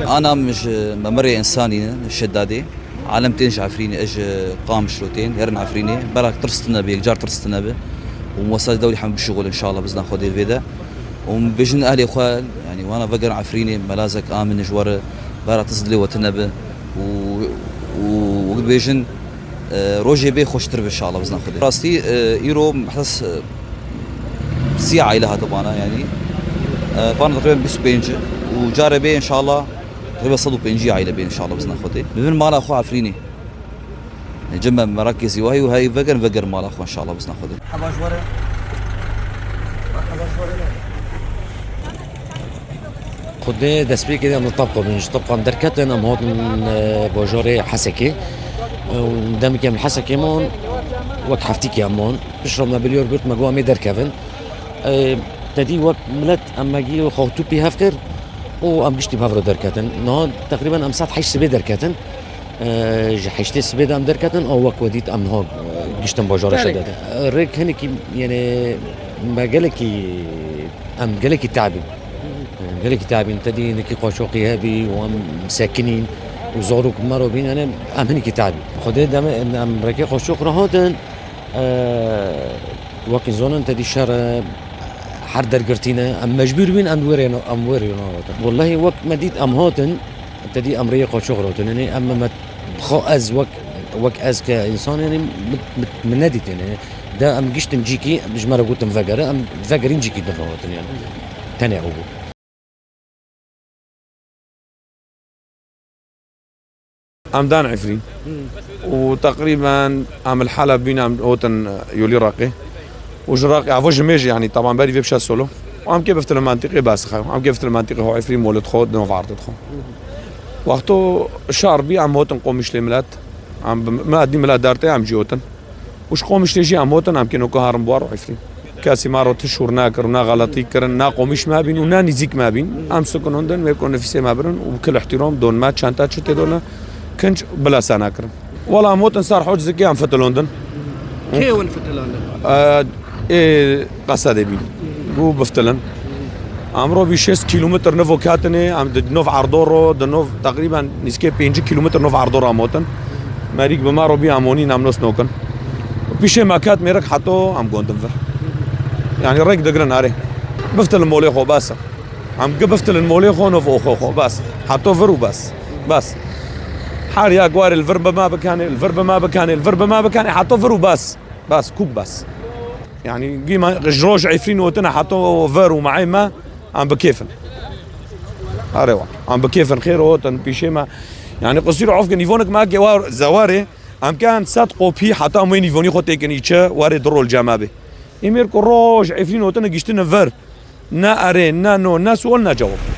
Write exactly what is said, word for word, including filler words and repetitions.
Anam ji Memirê Însanî ne, Şedadê. Alem tên ji Efrînê, ez ji Qamişlo tên, herin Efrînê. Berak tirs tune bi, yekcar tirs tune bi. Û mesaj dewrî hem bişuxul inşallah bizna Xwedê vê de. Û bêjin ehlê xwe, yani wana vegerin Efrînê, melazek amin ji were, berak tirs dilê we tune bi. Û, û wek bêjin, e, rojê bê xweştir bi inşallah bizna Xwedê. Rastî, e, îro mehses, e, sî aile hate bana yani. E, bana teqrîben bîst û pênc û care bê inşallah teqrîben sed û pêncî aile bê inşallah bizna Xwedê. Bibin mala xwe Efrînê. E, cem me merakê zî wahî û hey vegerin, vegerin mala xwe inşallah bizna Xwedê. Heba ji were. Heba ji were. Xwedê destpêkê de em li Tebqa bûn. Ji Tebqa em derketin, em hatin, e, bajarê Hesekê. E, û demekî em li Hesekê man, wek heftîkê em man. Piştre me biryar girt, me got em ê derkevin. E, te dî wek milet em me gî xwe tûpî hev kir û em giştî bi hev re derketin. Niha teqrîben em saet heşt sibê derketin. E, ji heştê sibê de em derketin, a wek we dît em niha, e, giştin bajara Şedadê. E, rêk hinekî, yani, me gelekî, em gelekî tabîn. Em gelekî tabîn, te dî hinekî qaçoqî hebî û em sekinîn û zarok me re bîn, yani, em hinekî tabîn. Xwedê demê em rêkê qaçoq re hatin, e, wekî zonin te dî şer e, her dergirtî ne, em mecbûr bîn, em wêrê, em wêrê hatin. Wellahî wek me dît em hatin, Te dî em rêyê qaçox rotin. Yanî em me, xwe ez wek, wek ez ke însan, yanî min, min, min nedît, yanî de em giştin cîkî, ji me re gotin vegere, em vegerîn cîkî din rotin, yanî tenê ew bû. Em dan Efrîn. Û teqrîben em li Heleb bîn, em otin yolî Reqê. Û ji Reqê, evo ji mêj, yanî, teban berî vê bişe solo. Û em kê biftilin mentiqê Basixew. Em kê biftilin mentiqê xwe Efrîn, Molid xwe, di nov erdê xwe. Wexto şar bî, em hotin Qomişlê milet. Em bi milet dî milet derte, em jî hotin. Û ji Qomişlê jî em hotin, em kê noka harin Buar û Efrîn. Kesî ma ro ti şûr nekir û ne xeletî kirin, ne Qomiş me bîn û ne nîzîk me bîn. Em sukin hondin, wê ku nifîsê me birin û kil ihtiram don me, çenta çi tê done, kinc bila sena kirin. Wela em hotin ser hoc zikê em fitilondin. Kê win fitilandin? Ê, ê qesedê bîn. Bû biftilin. Em ro bî şêst kîlometr nivo ketinê, em di nov erdo ro, di nov teqrîben nîzkê pêncî kîlometr nov erdo ro em hotin. Merîk bi me ro bî em honîn em nos nokin. Pîşê me ket mêrik heto em gondin vir. Yanî rêk digrin erê. Biftilin molê xwe bes e. Em gi biftilin molê xwe nov oxo xwe bes. Heto vir û bes. Bes. Her ya guarê li vir bi me bikanê, li vir bi me bikanê, li vir bi me bikanê, heto vir û bes. Bes, kûk bes. Yanî gî me ji roj Efrîn hotine heto vir û meê me, em bi kêf in. Erê wa. Em bi kêf in, xêr hotin pîşê me. Yanî qisîr of ke nîvonik me ke wa zewarê, em ke em sed qopî heta em wê nîvonî xwe têkin îçe, warê du rol cem me bê. Ê mêr ku roj Efrîn hotine giştine vir. Ne erê, ne no, ne sual, ne cewab.